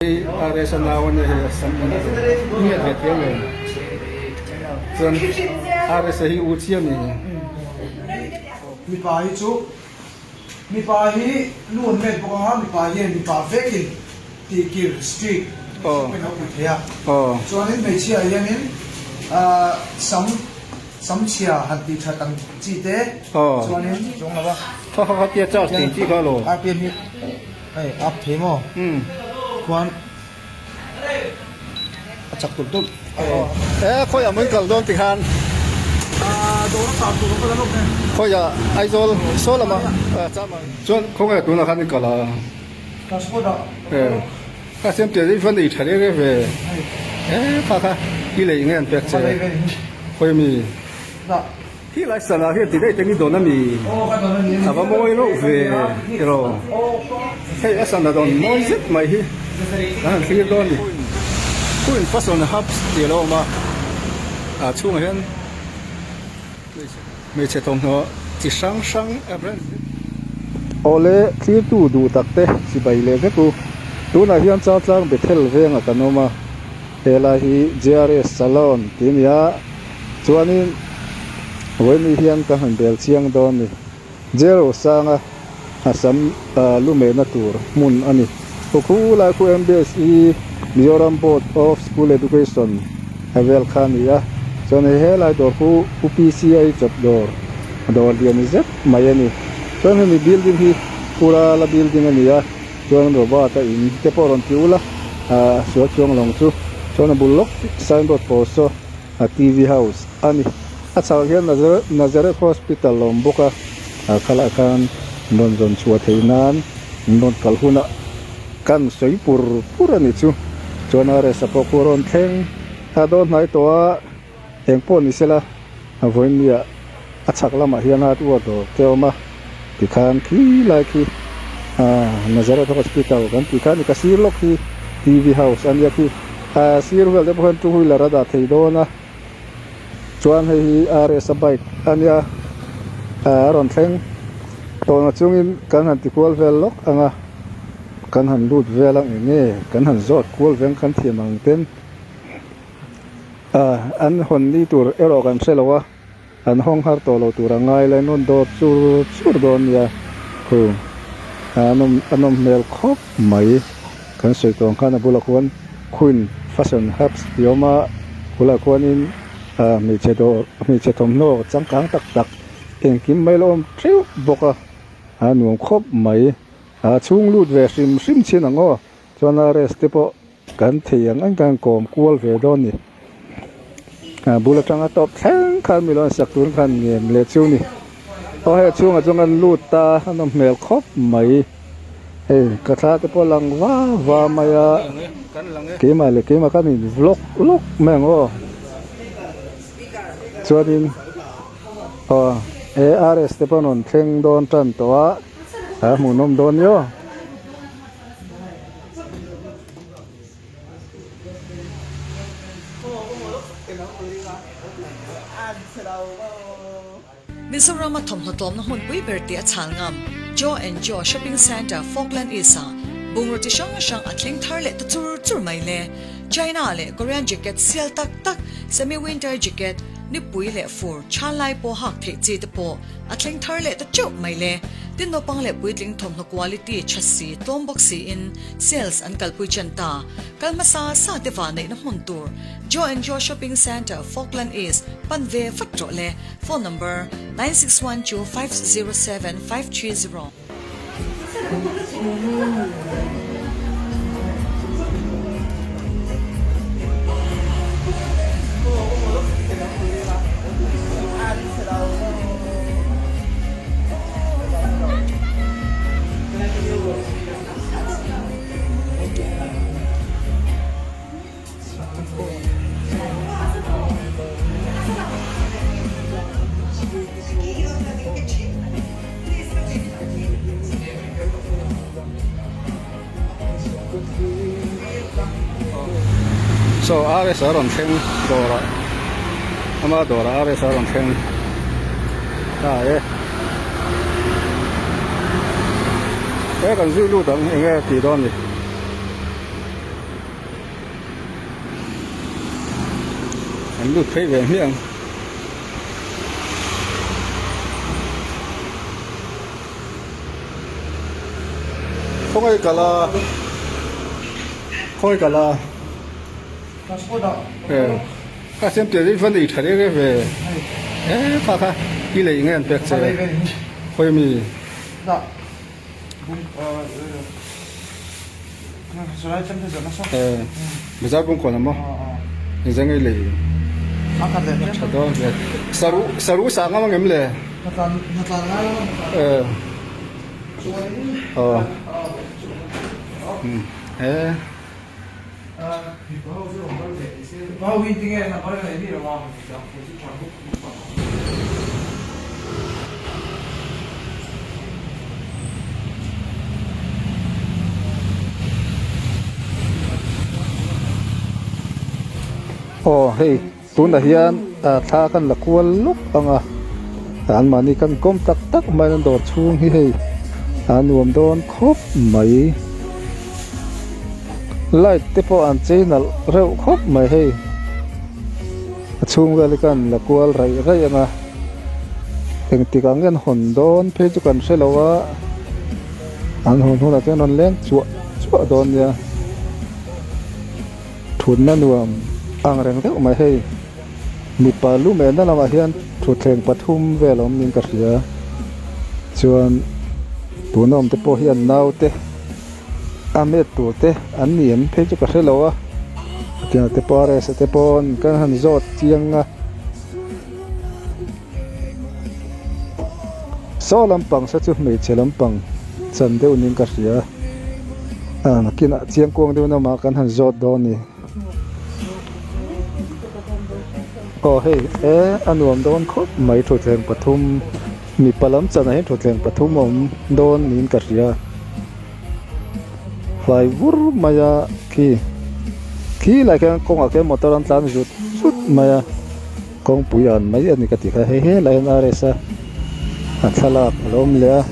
Hei RS a nau a nia hei a sam ngiat ve thiam em chuan RS a hi u chiah a ni. Mipa hi chu mipa hi lu an met bawk anga mipa hian mipa vekin tihkir street pawhin a pui thei a chuanin hmeichhia hianin sam sam chhia han tih that ang chi te chuanin zawng lo a. Kha kha kha tia charge tih chi kha lo. RPM hi. Hei up thei maw? Umm. Khuan a chak tulh tulh. E khawiah maw in kal dawn tikhan? Aaa dawr a kar tur a kal alawm e. Khawiah Aizawl saw lamah chuan khawnge tunah khan in kal a? Transport ah. E kha siam piah i va nei tha reng reng ve. E kha kha i lei nge an pek che? Khawi mi? Khi lai sana hian ti daih te ni dawn a mi? A va mawi reuh ve tiraw? Hei a sana dawn mawi zet mai hi kan han thlir dawn a ni. Queen Fashion Hubs tih a lo awm a, a chhungah hian hmeichhe thawmhnaw chi hrang hrang a brand. Awle thlirtu duh tak te chibai leh vek u. Tunah hian Chaltlang Bethel vengah kan awm a, helai hi JRS Salon tih a ni a. Chuanin vawiin hian ka han bel chiang dawn a ni. Jail sanga a sam lu mehna tur hmun a ni. Khu lai khu MBSE, Mizoram Board of School Education a vel kha a ni a. Chuan hei helai dawr khu UPCI chawp dawr, dawr lian zet mai a ni. Chuan hemi building hi Purala building a ni a, chuan Robert a in te pawh rawn ti ula, a sual chuang lawng chu. Chuan a bul lawk signboard pawl saw. A TV house a ni. A chhak hian Nazareth Hospital a awm bawk a, a khalah khan rawn zawn chhuah theih nan min rawn kal hunah kan sawi pur pur a ni chu. Chuan RS a pawh khu a rawn thleng a dawn hnai tawh a, eng pawh ni sela a vawinia a chhak lamah hian hardware dawr te a awm a, tikhan khi lai khi Nazareth Hospital kan tih kha a ni ka sir lawk hi TV house a nia khi. A sir vel te pawh hian two wheeler a dah thei dawn a chuan hei hi RS a bike a nia a rawn thleng tawhna chungin kan han ti kual vel lawk ang a kan han lut vel ang eng nge kan han zawt kual veng kan thiam ang ten an hawn ni tur erawh kan hre lo a. An hawng har tawh lo tur a ngai la in rawn dawr chur chur dawn nia khu a nawm a nawm hmel khawp mai kan sawi tawh ang khan a bulah khuan Queen Fashion Hubs tih a awm a bulah khuanin ah hmeichhe dawr hmeichhe thawmhnaw changkang tak tak engkim mai la awm theuh bawk a a nuam khawp mai a chhung lut ve hrim hrim chin ang aw chuan a rest te pawh Kan thei ang ang khan kawm kual ve dawn ni. A bul atanga tawp thleng khan mi lo sak tur khan ngen leh chu ni. Aw hei a chhungah chuan kan lut ta a nawm hmel khawp mai. Hei ka thla te pawh a lang va va mai a. Keimah leh keimah khan in vlog lawk mai ang aw. Chuanin aw he RS te pawh an rawn thleng dawn tan tawh a. A hmuhnawm dawn ni aw. Mizoram-a thawmhnaw tlawmna hmunpui ber tih a chhal ngam Joe and Joe Shopping Centre Falkland East-ah bungraw chi hrang hrang a thleng thar leh ta chur chur mai le. China leh Korean jacket sial tak tak, semi-winter jacket, nipui leh fur chhan lai pawh hak theih chi te pawh A thleng thar leh ta teuh mai le. Tin naupang leh puitling thawmhnaw quality tha si, tlawm bawk siin sales an kalpui chen ta. Kal hmasa sa te vah neihna hmun tur Joe and Joe Shopping Centre, Falkland East, pan ve vat rawh le. Phone number, 9612 507 530. Saw RS a rawn thleng dawrah ama dawrah RS a rawn thleng ta e he kan zui lut ang eng nge tih dawn ni. Kan lut phei ve hmiah ang. Khawngaih kal a khawngaih kal a ka siam tir hi va nei tha reng reng ve e kha kha i lei nge an pek che khawi mi. Bazar bungkawn a maw engzah nge i lei tha dawn hle saru saru sah ngam angem le aw e. Aw hei tunah hian thla kan la kual lawk ang a anmahni kan kawm tak tak mai an dawr chhung hi hei a nuam dawn khawp mai. Light te pawh an chei nalh reuh khawp mai hei a chhung vel hi khan la kual raih raih ang a engtik ang nge an hawn dawn phei chu kan hre lo a an hawn hunah chuan rawn leng chuah chuah dawn nia thutna nuam ang reng deuh mai hei mipa lu mehna lamah hian thutthleng pathum vel a awm niin ka hria chuan tuna awm te pawh hian naute. A met tur te an ni em phei chu ka hre lo a, tiang te pawh RS te pawn kan han zawt chiang a. Saw lampang sa chu hmeichhe lampang chan deuh niin ka hria a, nakinah chiang kuang deuh namah kan han zawt dawn a ni. Aw hei e a nuam dawn khawp mai thutthleng pathum. Mipa lam chanah hian thutthleng pathum a awm dawn niin ka hria. Hlai vur mai a khi khi lai khian kawngah khian motor an tlan zut zut mai a kawngpui an mai a ni ka ti kha hei helai hian RS a a thlalak a lo awm leh a.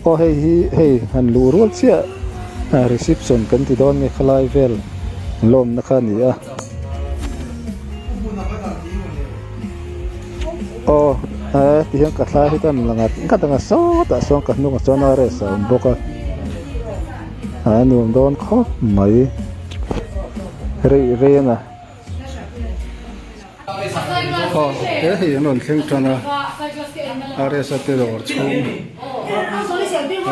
Aw hei hi hei han luh rual chiah a reception kan ti dawn nge khalai vel lawmna kha a ni a aw he ti hian ka thlai hi chuan la ngat ngat ang a sawtah sawn ka hnungah chuan RS a awm bawk a a nuam dawn khawp mai rei rei a na. Aw he hei an rawn thleng tan a RS a te dawr chhung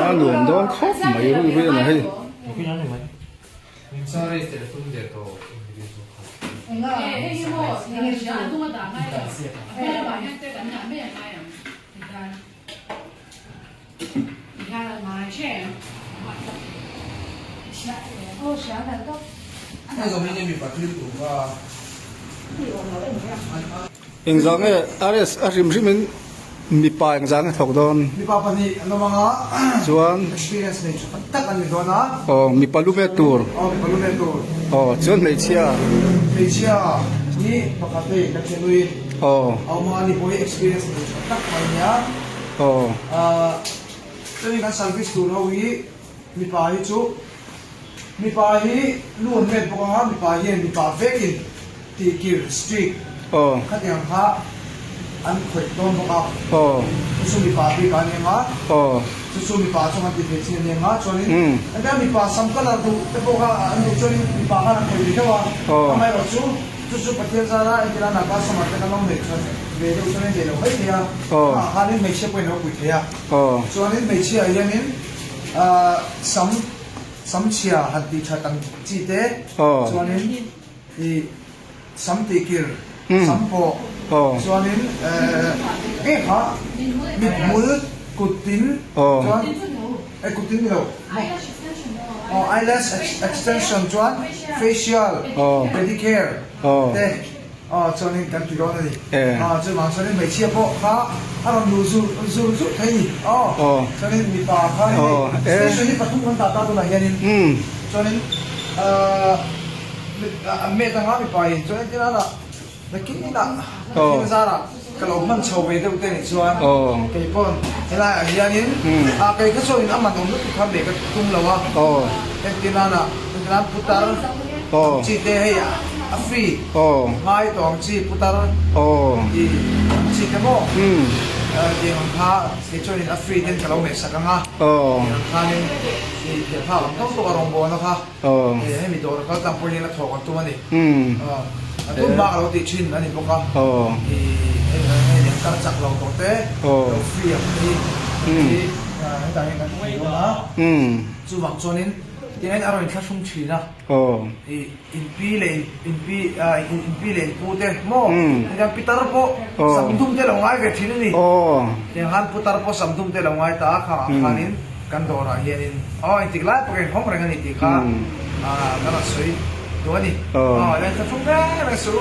a nuam dawn khawp mai rui rui a ni hei. Engzah nge RS a hrim hrim in mipa engzah nge thawk dawn? Mipa pahnih an awm ang a. Chuan. Experience nei tha tak tak an ni dawn a. Aw mipa lu ve tur. Aw mipa lu ve tur. Aw chuan hmeichhia. Hmeichhia hi pakhat hei ka thianui. Aw. A awm ang a ni pawh hi experience nei tha tak mai a nia. Aw. Chuanin kan service tur ho hi mipa hi chu mipa hi lu an met bawk anga mipa hian mipa vekin tihkir streak khatiang kha an khawih dawn bawk a. Chu chu mipa bik a ni anga chu chu mipa chuan an ti thei chin a ni anga chuanin engtia mipa sam colour duh te pawh kha an duh chuanin mipa khan an khawih ve deuh a amaherawh chu Chu chu Pathian zara entir a naka summer te kan lo neih chuan ve deuh chuan a nei lo mai thei a, ah khanin hmeichhia pawhin a lo pui thei a. Chuanin hmeichhia ah hianin ah sam sam chhia han tih that ang chi te chuanin ih sam tih kir sam pawh chuanin eh nge kha mithmul kut tin chuan eh kut tin ni lo. Aw eyelash extension chuan facial pedicure te aw chuanin kan ti dawn a ni. Aw chuvang chuanin hmeichhia pawh kha a rawn luh zur zur zur thei a ni. Aw chuanin mipa kha hei station hi pathum kan dah ta tunah hianin chuanin ahh an met anga mipa in chuan entirana nakin inah thil zarah. Ka lo hman chho ve deuh te nih chuan kei pawn helai ah hianin ah kei kha chuanin a man awm lutuk kha meh ka tum lo a, engtin nana engtin nan putar ang chi te hei a free ngai tawh ang chi putar tih ang chi te maw tiang ang kha kei chuanin a free ten ka lo meh sak ang a, tiang ang khanin ih thiam phak ang tawk tawk a rawngbawlna kha. Hemi dawr kal tlang pawh hian a thawk an tum a ni. A tum hma ka lo tih thin a ni bawk a. Hei an kal chak lo tawh te, lo free ang te hi hetah hian kan thei dawn a. Chuvang chuanin tiangin a rawn inthlahrung thin a. Inpi leh inpi inpi leh inpu te maw hetiang pitar pawh sam dum te lo ngai ve thin a ni. Tiang khan putar pawh sam dum te lo ngai ta a khangah khanin. Kan dawrah hianin aw engtik lai pawh ka inhawng reng a ni tih kha ka rawn sawi duh a ni. Aw len tha thum reng reng suh u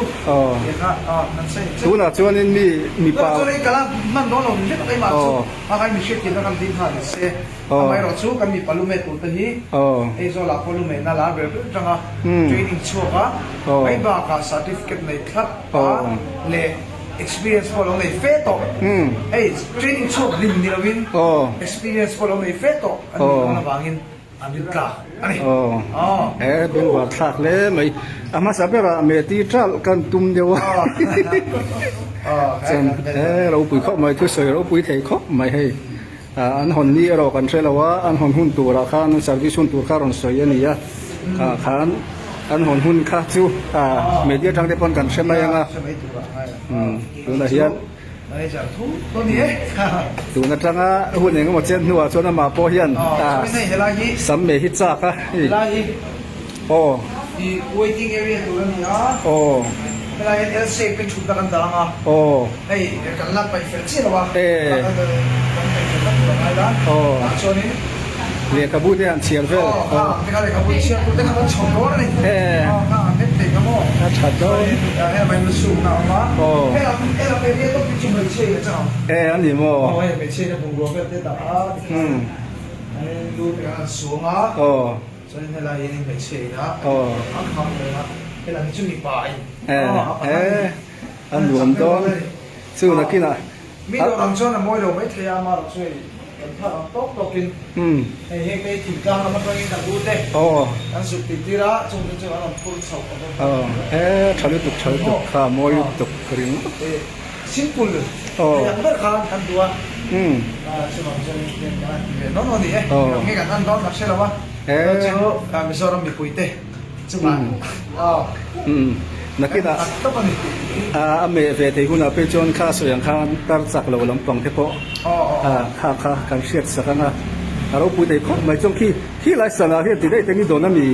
tih kha aw kan sawi che. Tunah chuanin mi mipa. Tunah chuanin ka la hman dawn lo ni vek keimah chu a kai mi hriatthiamna kan ding kha ni se. Amaherawh chu kan mipa lu meh tur te hi Aizawlah pawh lu mehna lar ber ber atanga training chhuak a mai bakah certificate nei thlap a leh Experience pawh lo nei fe tawh. Hei training chhuak hlim ni loin experience pawh lo nei fe tawh an nih dawn avangin an rin tlak a ni. He bengvar thlak hle mai. A hmasa berah meti ṭalh kan tum deuh a. Chuan he ropui khawp mai thusawi ropui thei khawp mai hei. An hawn ni erawh kan hre lo a, an hawn hun turah khan an service hun tur kha rawn sawi a ni a, ah khan an hawn hun kha chu media atang te pawn kan hre mai ang a, tunah hian tun atanga hun eng emaw chen hnuah chuan amah pawh hian sam mei hi chak a hei. Aw. I waiting area tur a ni a. Aw. Helai hian L shape in thutna kan dah ang a. Aw. Hei kan la paih fel chiah lo a. E. Kan paih fel vak tur a ngai la. Aw. Tah chuanin. Lehkhabu te han chhiar vel. Aw kha ang te kha lehkhabu chhiar tur te kha kan chhawm dawn a ni. E. Aw kha ang te thei kha maw. A tha dawn. Chuanin hei mai sukna a awm a. Aw. Hei lam hei lam area tawp hi chu hmeichhia in a chang ang. E a ni maw. Aw hei hmeichhia in a bungrua vel te dah a. Umm. Lu te khan an suang a. Aw. Chuan helai hian in hmeichhia in a a kham reng a, helai hi chu mipa in e a nuam dawn chu nakinah Mi dawr ang chuan a mawi lo mai thei a, amaherawh chu hei kan phak ang tawk tawkin hei heng te hi thingtlang lam atangin kan u te kan zuk tih tir a, chung te chu an rawn phur chhoh a bawk a. E tha lutuk tha lutuk kha mawi lutuk ka ring. Simple thei ang ber khan kan duh a, chuvang chuan heng kan han ti ve nawn a ni e, eng nge kan han dawn ka hre lo a, chu chu Mizoram mipui te chungah nakinah kan tawp a ni. A meh ve thei hunah phei chuan kha sawi ang khan tar chak lo lampang te pawh kha kha kan hriat sak ang a, a ropui thei khawp mai chuan khi khi lai sana hian ti daih te ni dawn a mi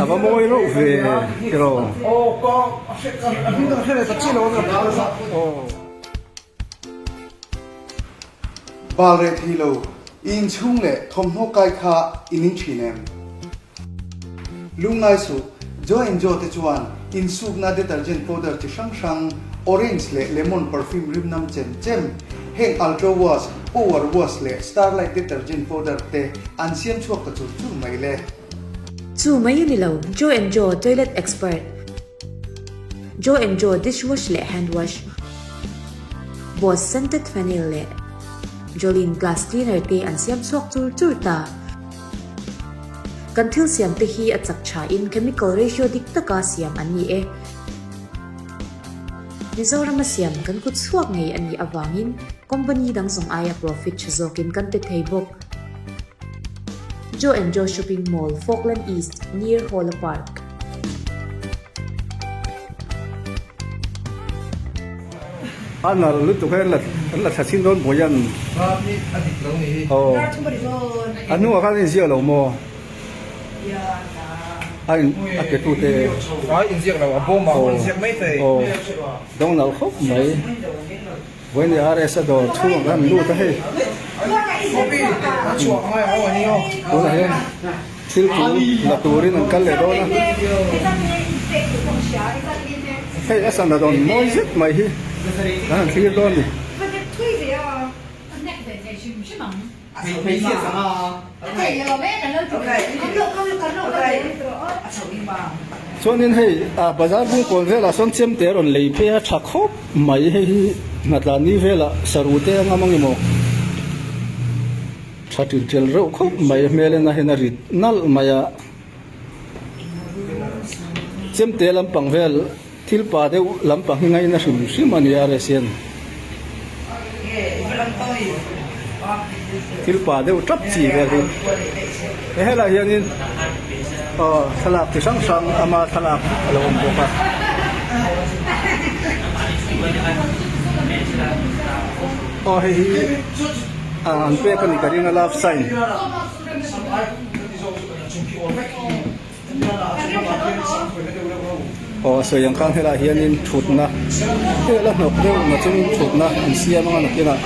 a va mawi reuh ve tiraw. Bal reh thei lo, i inchhung leh thawmhnaw kai kha i ning thin em? Lungngai suh, Joe and Joe te chuan insukna detergent powder chi hrang hrang, orange leh lemon perfume rim nam chem chem, heng Ultra Wash, Power Wash leh Starlight detergent powder te an siam chhuak ta chur chur mai le. Chu mai a ni lo, Joe and Joe toilet expert. Joe and Joe dish wash leh hand wash, Boss scented phenyl leh Jolene glass cleaner te an siam chhuak chur chur ta. Kan thil siam te hi a chak tha in chemical ratio dik taka siam an ni e. Mizorama siam kan kut chhuak ngei a nih avangin company dang zawng aia profit tha zawkin kan pe thei bawk. Joe and Joe Shopping Mall, Falkland East, near Hawla Park. A nalh lutuk he an la thla chhin dawn bawian. Aw a hnungah khan a inziak lo maw? A in a pe tu te. Aw dawng nalh khawp mai. Vawiin RS a dawr chhung ang khan lut a hei. Tunah hian thil tul la turin an kal leh dawn a. Hei a sana dawn mawi zet mai hi kan han thlir dawn a ni. Chuanin hei ah bazar bung kawl velah sawn chemte a rawn lei phei a tha khawp mai hei hi hnatlan ni velah saru te a ngam ang emaw tha ṭil ṭel reuh khawp mai hmel en a hian a rit nalh mai a chemte lampang vel Thil pa deuh lampang hi ngaina hrim hrim a ni a Resian. Thil pa deuh tap chi vel hi. He helai hianin aw thlalak chi hrang hrang ama thlalak a lo awm bawk a. Aw hei hi an pek a ni ka ring a love sign. Aw sawi ang khan helaiah hianin thutna vel a hnawk deuh na chungin thutna an siam anga nakinah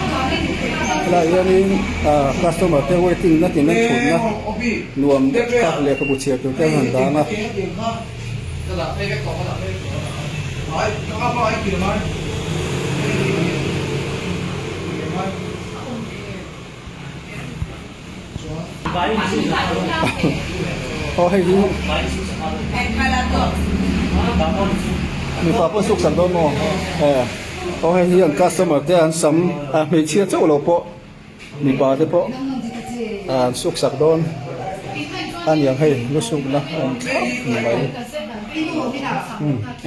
helaiah hianin ah customer te waiting na tina thutna nuam deuh tak lehkhabu chhiar tur te an han dang a. Aw hei hi mipa pawh suk sak dawn maw eh aw hei hi an customer te an sam a hmeichhia chauh lo pawh mipa te pawh an suk sak dawn a niang hei lu sukna a awm thlap mai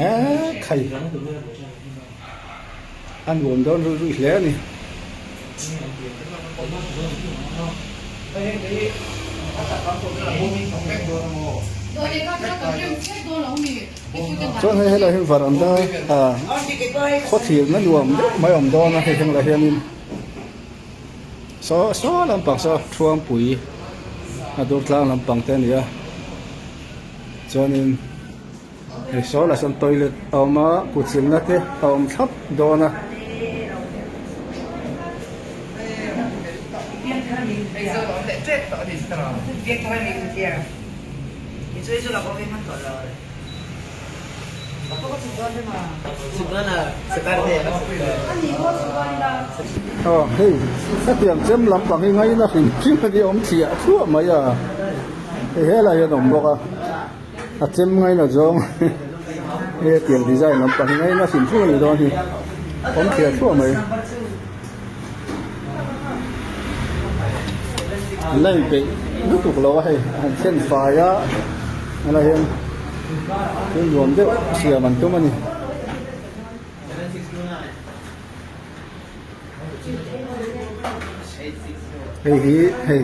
eh khai. A nuam dawn ruih ruih hle a ni. Chuan hei helai hi varanda ah khawthirna nuam deuh mai a awm dawn a hei heng lah hianin saw saw lampang saw Thuangpui a Durtlang lampang te a ni a chuanin. Hei saw lah sawn toilet a awm a kutchilhna te a awm thlap dawn a. Aw hei hetiang chem lampang hi ngaina hrim hrim a ni awm thliah thluah mai a hei helai hian a awm bawk a. A chem ngaina zawng he tiang design lampang hi ngaina hrim hrim a ni dawn hi awm thliah thluah mai an la inpeih lutuk lo a hei a han thlen fai a helai hian thil nuam deuh siam an tum a ni. Hei hi hei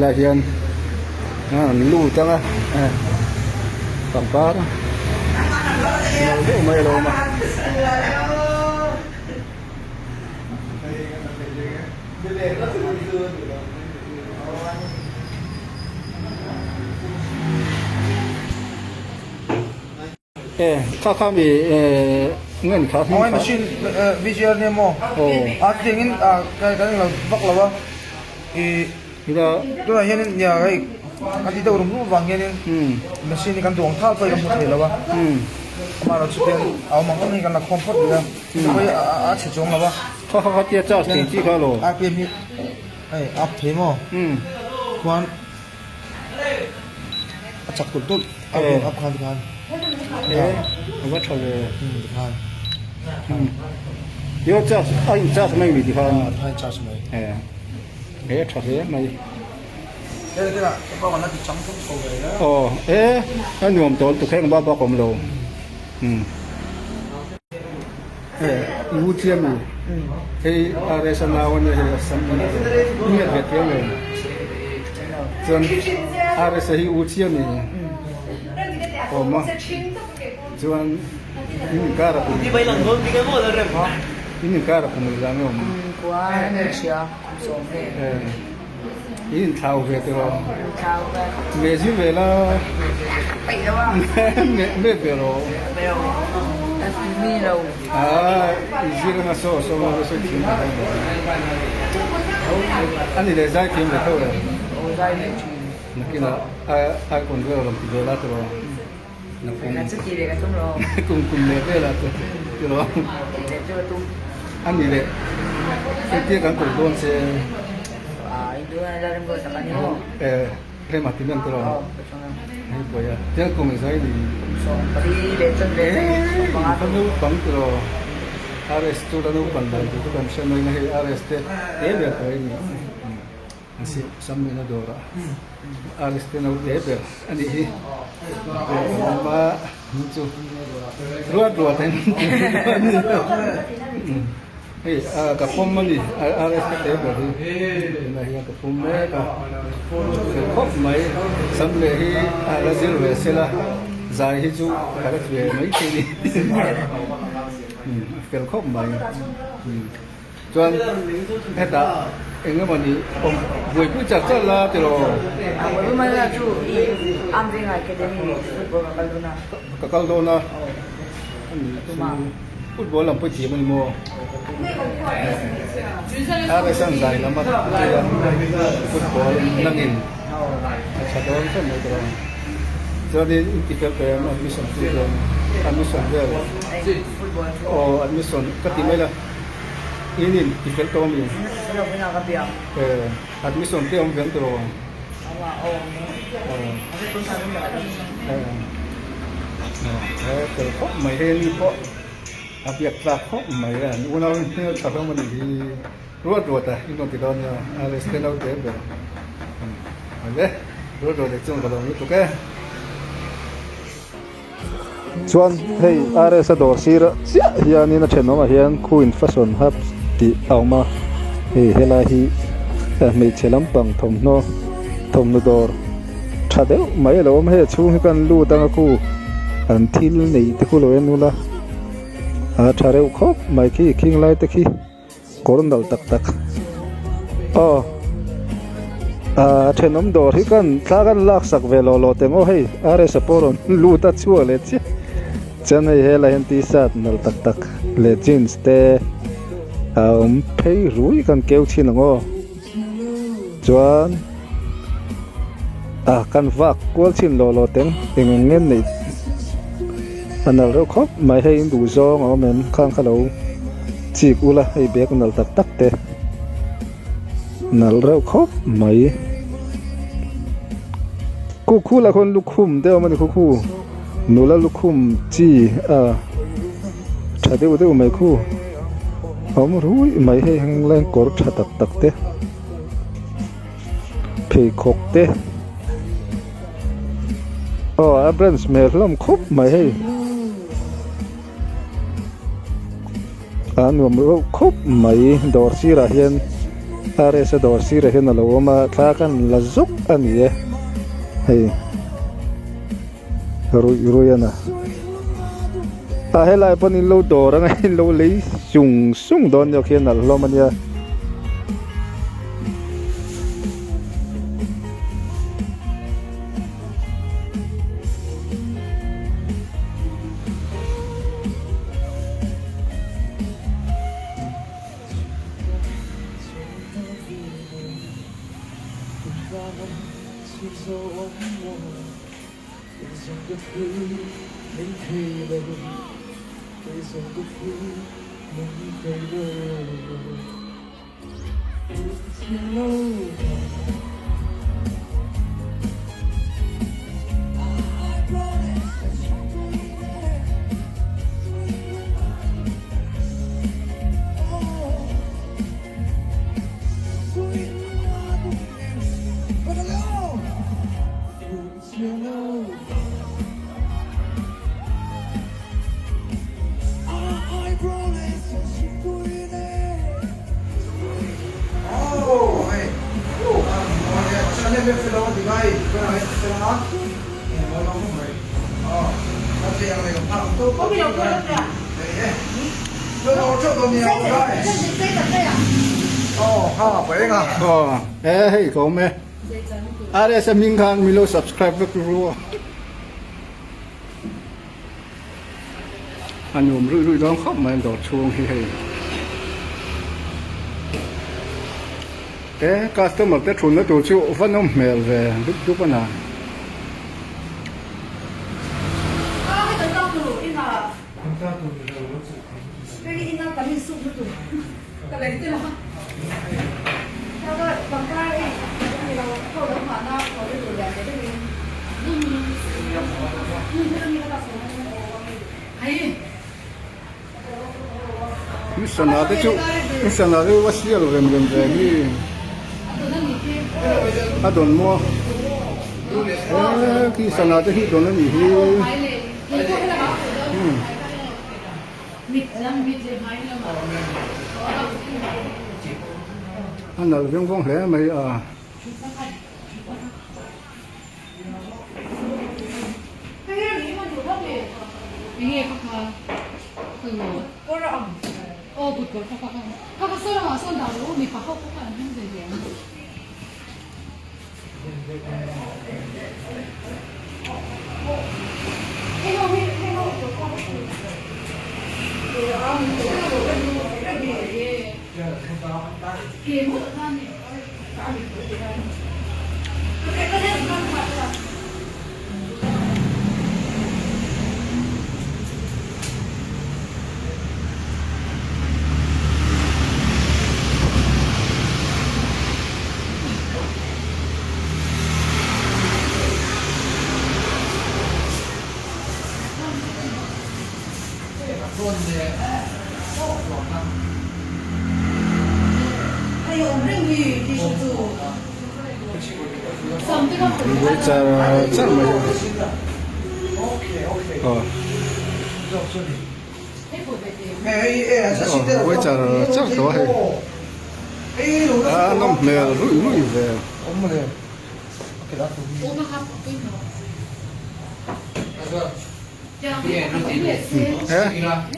lai hian an lut ang a pangpar nalh deuh mai a lo awm a. E kha kha mi e ngen kha hming kha. Machine VGR nia maw? Aw. A tiangin a kan kan lo vak lo a. I ila tunah hianin nia hei a ti deuh rum rum avang hianin machine hi kan duang thal pawh hi kan hmu thei lo a. Amaherawh chu tiang a awm ang ang hi kan la khawm phawt rih a. Pawh hi a chhe chuang lo a. Kha kha kha tia charge thei chi kha lo. RPM hi hei up thei maw? Khuan A chak tulh tulh a rawn up khan tikhan. E a va tha ve. Tikhan. Yo charge a in charge mai mi tikhan. A in charge mai. E e tha hle mai. Aw e a nuam tawn tuk heng ba bak awm lo. E i u chiam mi hei RS a nau ania hei a sam ania i ngiat ve thiam lo chuan RS a hi u chiam mi awm a chuan in inkar a kum in inkar a kum engzah nge awm I inthlau ve tiraw? Me zir ve la. Me ve rawh. Ah, i zir anga saw saw nga sawi thiam ve dawn lo. A ni leh zai thiam ve tho le. Nakinah icon vel a rawn ti ve la tiraw? Kum kum leh velah te tiraw? A ni leh engtia kan kawh dawn che eh rem a ti miang tiraw? Hei buai a, tel kum i zai ni. Eii ka naupang tiraw RS chu la naupan dan tur chu kan hre mai na hei RS te te ber tawh a ni an siam sam mai na dawrah RS te nau te ber a nih hi awm a chu ruat ruat a ni. Hei ka pawm a ni RS ka te ber hi tunah hian ka pawm mek a fel khawp mai sam leh hi a la zir ve sela zai hi chu ka la ve mai thei ni a fel khawp mai chuan hetah eng emaw ni awm buaipui chak chak la tiraw ka kal dawn a ani chu. Football lam pawh i thiam a ni maw? RS an zai lam a tui a, football nangin a tha dawn hle mai tawh ang. Chuanin in ti fel tawh em admission chu dawn admission vel aw admission ka ti mai la in in ti fel tawh a mi? Admission te awm ve ang tawh ang. He fel khawp mai hei ni pawh a biak tlak khawp mai a an unau in hmel tha hlawm a nih hi ruat ruat a in rawn ti dawn nia RS te naute ber awle ruat ruat leh chuan ka lo lutuk e. Chuan hei RS a dawr sir chiah hianin a thenawmah hian Queen Fashion Hub tih a awm a, hei helai hi hmeichhe lampang thawmhnaw thawmhnaw dawr tha deuh mai a lo awm a, hei a chhung hi kan lut ang a khu an thil neih te khu lo en ula a tha reuh khawp mai khi khing lai te khi. Kawr nalh tak tak aw ah thenawm dawr hi kan thla kan lak sak ve lawh lawh teng aw hei RS a pawh rawn lut a chhuak leh chiah chuan hei helai hian t-shirt nalh tak tak leh jeans te a awm phei rui kan keu thin ang aw chuan ah kan vak kual chhin lawh lawh teng eng eng nge neih a nalh reuh khawp mai hei in duh zawng a awm em khang kha lo chik ula hei bag nalh tak tak te nalh reuh khawp mai khu khu lah khawn lukhum te a awm a ni khu khu nula lukhum chi a tha deuh deuh mai khu a awm ruih mai hei heng lai kawr tha tak tak te pheikhawk te aw a branch hmel hlawm khawp mai hei a nuam reuh khawp mai dawr sirah hian RS a dawr sirah hian a lo awm a thla khan la zuk a ni e hei. Ruih ruih a na. Ah helai pawn in lo dawr anga in lo lei sung sung dawn nia khi a nalh hlawm a nia. Aw hei ka awm e. RS a hming khan min lo subscribe vek ru a. A nuam ruih ruih dawn khawp mai an dawr chhung hi hei. E customer te thunna tur chu va nawm hmel ve dup dup a na. I sana te chu i sana te chu a sial rem rem ve hi a dawn maw he khi sana te hi dawn a nih hi umm. A nalh veng vawng hle mai a. Buai char char mai aw buai char char tawh a hei a nawm hmel ruih ruih ve.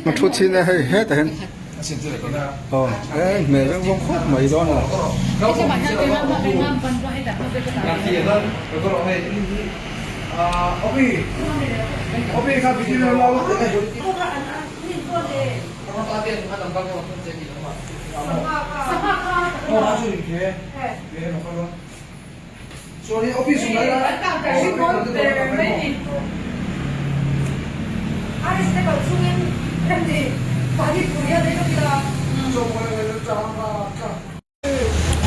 He thu chin e hei hetah hian aw he hmel reuh vawng khawp mai dawn a.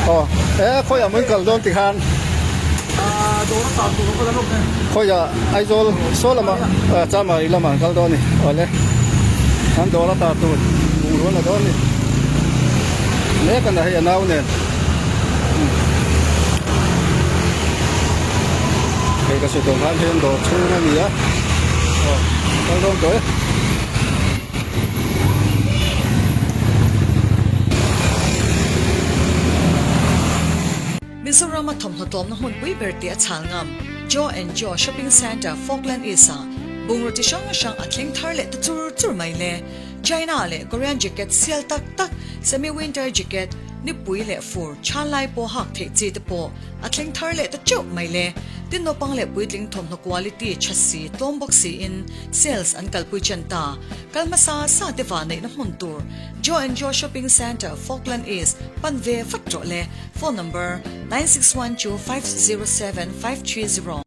Aw e khawiah mawi kal dawn tikhan khawiah Aizawl saw lamah Chamari lamah an kal dawn a ni awle an dawr a tar tur bungrua la dawn a ni mek a na hei a nau nen. Hei ka sawi tawh khan hian dawr chhung a ni a aw kal dawn tawh e. Mizoram a thawmhnaw tlawmna hmunpui ber tih a chhal ngam Joe and Joe Shopping Centre Falkland East ah bungraw chi hrang hrang a thleng thar leh ta chur chur mai le. China leh Korean jacket sial tak tak semi winter jacket Nipui leh fur chhan lai pawh hak theih chi te pawh a thleng thar leh ta teuh mai le. Tin naupang leh puitling thawmhnaw quality tha si tlawm bawk siin sales an kalpui chen ta. Kal hmasa sa te va neihna hmun tur Joe and Joe Shopping Centre, Falkland East pan ve vat rawh le. Phone number, 9612507530.